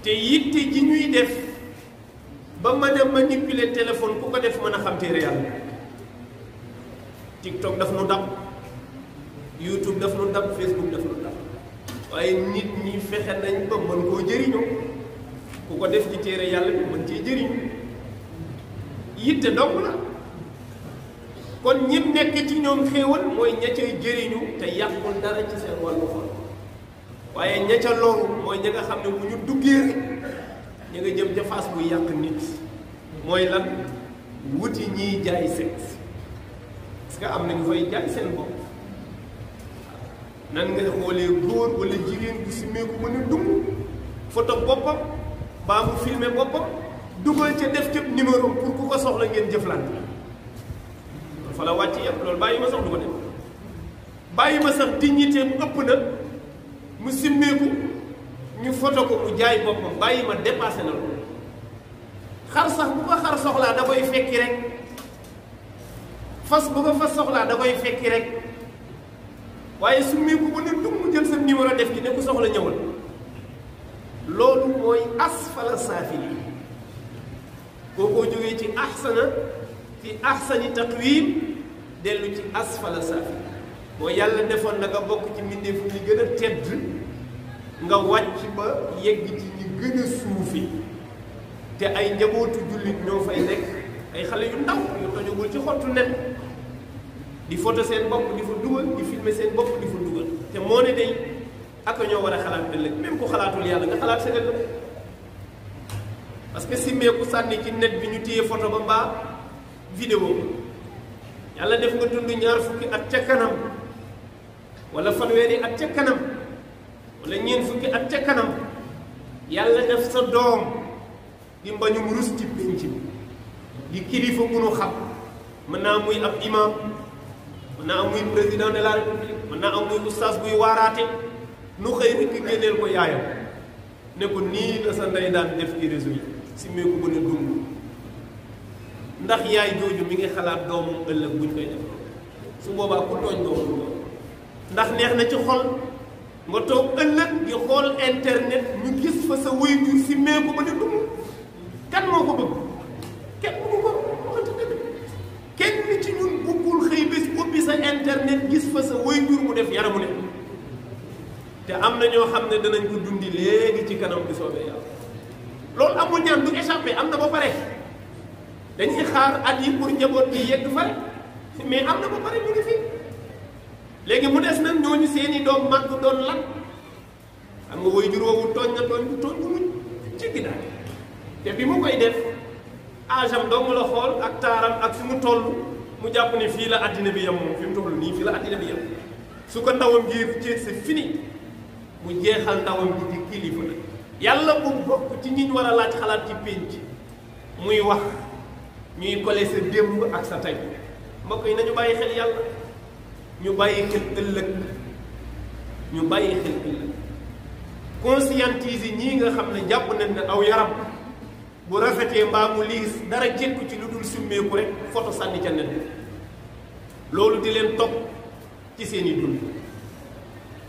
te yitte ji ñuy def ba mën a manipuler téléphone ku ko def mën a xam téere yàlla. TikTok daf nu dab, YouTube daf nu dab, Facebook daf nu dab, waaye nit ñi fexe nañ ba mën koo jëriñoo ku ko def ci téere yàlla bi mën cee jëriñu. yitte dong la kon ñim nekk ci ñoom xéewal mooy ña cay jëriñu te yàqul dara ci seen wàllu xol, waaye ña ca loru mooy ña nga xam ne bu ñu duggee rek ña nga jëm ca faas buy yàq nit. mooy lan? wuti ñiy jaay sexe, parce que am na ñu fay jaay seen bopp. nan nga xoolee góor wala jigéen bu simmee ko mën a dugg photo boppam baa mu filmer boppam dugal ca def ca numéro pour ku ko soxla ngeen jëflante. fa la wàcc yëpp loolu bàyyi ma sax du ko def, bàyyi ma sax dignité mu ëpp na mu simmeeku ñu photo ko mu jaay boppam, bàyyi ma dépassé na loolu. xar sax bu ko xar soxlaa da koy fekki rek, fas bu ko fas soxlaa da koy fekki rek, waaye simmeeku bu ne dum mu jël sa numéro def ci ne ku soxla ñëwal. loolu mooy asfala saafili. kookoo jógee ci ahsana fi ahsani taqwim dellu ci asfala saafili. boo yàlla defoon na nga bokk ci mbindeef ñi gën a tedd nga wàcc ba yegg ci ñi gën a suufi, te ay njabootu jullit ñoo fay nekk, ay xale yu ndaw yu tojagul ci xottu nen di photo seen bopp di fa dugal, di filmer seen bopp di fa dugal. te moo ne day ak ñoo war a xalaat ëllëg, même ku xalaatul yàlla nga xalaat sa ëllëg. parce que simmeeku sànni ci net bi ñu téye photo ba mbaa vidéo yàlla def nga dund 20 at ca kanam wala fanweeri at ca kanam wala 40 at ca kanam, yàlla def sa doom di mbañum rus ci pénc bi, di kilifa bu nu xam. mën naa muy ab imam, mën naa am muy président de la république, mën naa am muy oustaz buy waaraate, nu xëy rek génneel ko yaayam ne ko nii la sa ndey daan def ci réseau yi, si mee ko mën a dund. ndax yaay jooju mi ngi xalaat doomam ëllëg buñ koy def, su boobaa ku tooñ doomam. ndax neex na ci xol nga toog ëllëg di xool internet ñu gis fa sa waajur si mee ko mën a dund. kan moo ko bëgg? kenn bëggu ko. kenn ci ñun bëggul xëy bés ubbi sa internet gis fa sa waajur mu def yaramu ne. te am na ñoo xam ne danañ ko dundi léegi ci kanam bi soobee yàlla. loolu amul ñaan du échappé, am na ba pare. dañuy xaar at yi pour njaboot bi yegg fa mais am na ba pare ñu ngi fi. léegi mu des nag ñooñu seeni doom màgg doon lan. xam nga waajur woowu tooñ na tooñ bu muñ ci ginnaaw. te bi mu koy def âge am dong la xool ak taaram ak fi mu toll mu jàpp ne fii la addina bi yem moom fi mu toll nii fii la addina bi yem. su ko ndawam gi ci c'est fini mu jeexal ndawam gi di kilifa la. yàlla bu bokk ci ñi ñu war a laaj xalaat ci pénc muy wax ñuy kole sa démb ak sa tey. mbokk yi nañu bàyyi xel yàlla, ñu bàyyi xel ëllëg, ñu bàyyi xel ëllëg. conscientiser ñii nga xam ne jàpp nañ ne aw yaram bu rafetee mbaa mu liis dara jekku ci lu dul summeeku rek photo sànni ca net loolu di leen topp ci seeni dund.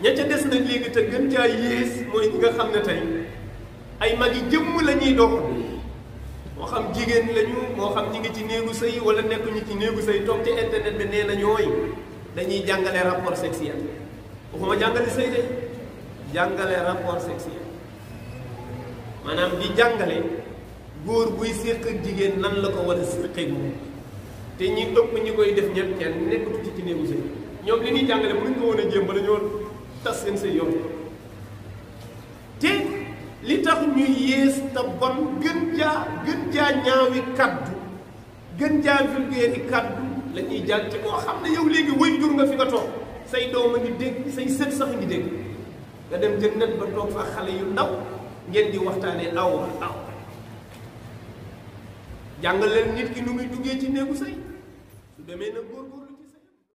ña ca des nag léegi te gën caa yées mooy ñi nga xam ne tey ay mag yi jëmm la ñuy dox, moo xam jigéen lañu, moo xam ñi ngi ci néegu sëy wala nekkuñu ci néegu sëy, toog ci internet bi nee na ñooy dañuy jàngale rapport sexuel. waxuma jàngale sëy de, jàngale rapport sexuel, maanaam di jàngale góor buy séq ak jigéen nan la ko war a séqee moom. te ñi ëpp ñi koy def ñëpp kenn nekkatu ci néegu sëy. ñoom li ñuy jàngale mënuñ ko woon a jéem ba dañoo tas seen sëy yoon. te li tax ñuy yées te bon gën jaa ñaawi kaddu, gën jaa vulgaire kaddu la ñuy jàng ci koo xam ne yow léegi waajur nga fi nga toog, say doom a ngi dégg, say sët sax a ngi dégg. nga dem jël net ba toog fa xale yu ndaw ngeen di waxtaanee aw. jàngal leen nit ki nu muy duggee ci néegu sëy su demee na góorgóorlu